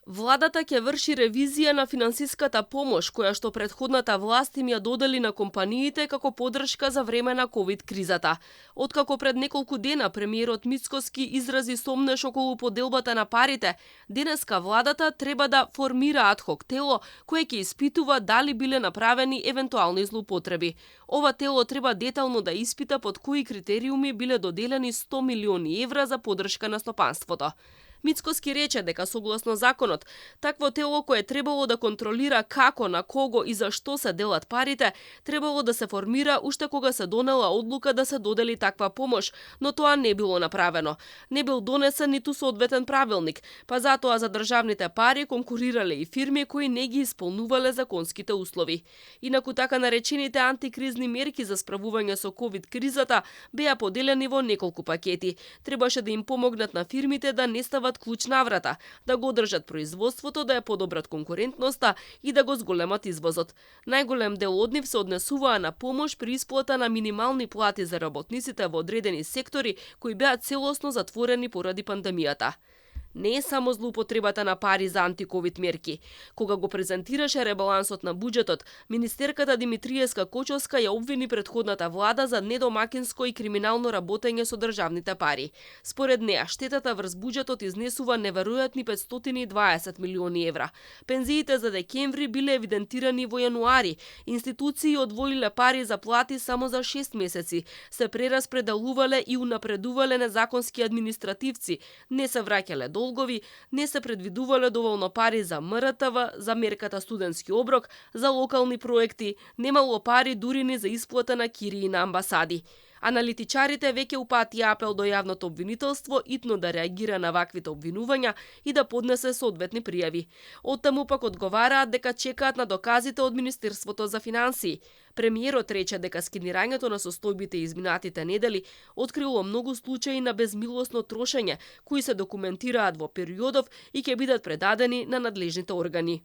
Владата ќе врши ревизија на финансиската помош која што претходната власт им ја додели на компаниите како поддршка за време на ковид кризата. Откако пред неколку дена премиерот Мицкоски изрази сомнеш околу поделбата на парите, денеска владата треба да формира адхок тело кое ќе испитува дали биле направени евентуални злоупотреби. Ова тело треба детално да испита под кои критериуми биле доделени 100 милиони евра за поддршка на стопанството. Мицкоски рече дека согласно законот, такво тело кое требало да контролира како, на кого и за што се делат парите, требало да се формира уште кога се донела одлука да се додели таква помош, но тоа не било направено. Не бил донесен ниту соодветен правилник, па затоа за државните пари конкурирале и фирми кои не ги исполнувале законските услови. Инаку така наречените антикризни мерки за справување со ковид кризата беа поделени во неколку пакети. Требаше да им помогнат на фирмите да не стават клуч на врата, да го одржат производството, да ја подобрат конкурентноста и да го зголемат извозот. Најголем дел од нив се однесуваа на помош при исплата на минимални плати за работниците во одредени сектори кои беа целосно затворени поради пандемијата. Не е само злоупотребата на пари за антиковид мерки. Кога го презентираше ребалансот на буџетот, министерката Димитриевска Кочовска ја обвини претходната влада за недомакинско и криминално работење со државните пари. Според неа, штетата врз буџетот изнесува неверојатни 520 милиони евра. Пензиите за декември биле евидентирани во јануари. Институции одвоиле пари за плати само за 6 месеци, се прераспределувале и унапредувале незаконски административци, не се враќале долгови, не се предвидувале доволно пари за МРТВ, за мерката студентски оброк, за локални проекти, немало пари дури ни за исплата на кирии на амбасади. Аналитичарите веќе упатија апел до јавното обвинителство итно да реагира на ваквите обвинувања и да поднесе соодветни пријави. Оттаму пак одговараат дека чекаат на доказите од Министерството за финансии. Премиерот рече дека скенирањето на состојбите изминатите недели открило многу случаи на безмилосно трошење кои се документираат во периодов и ќе бидат предадени на надлежните органи.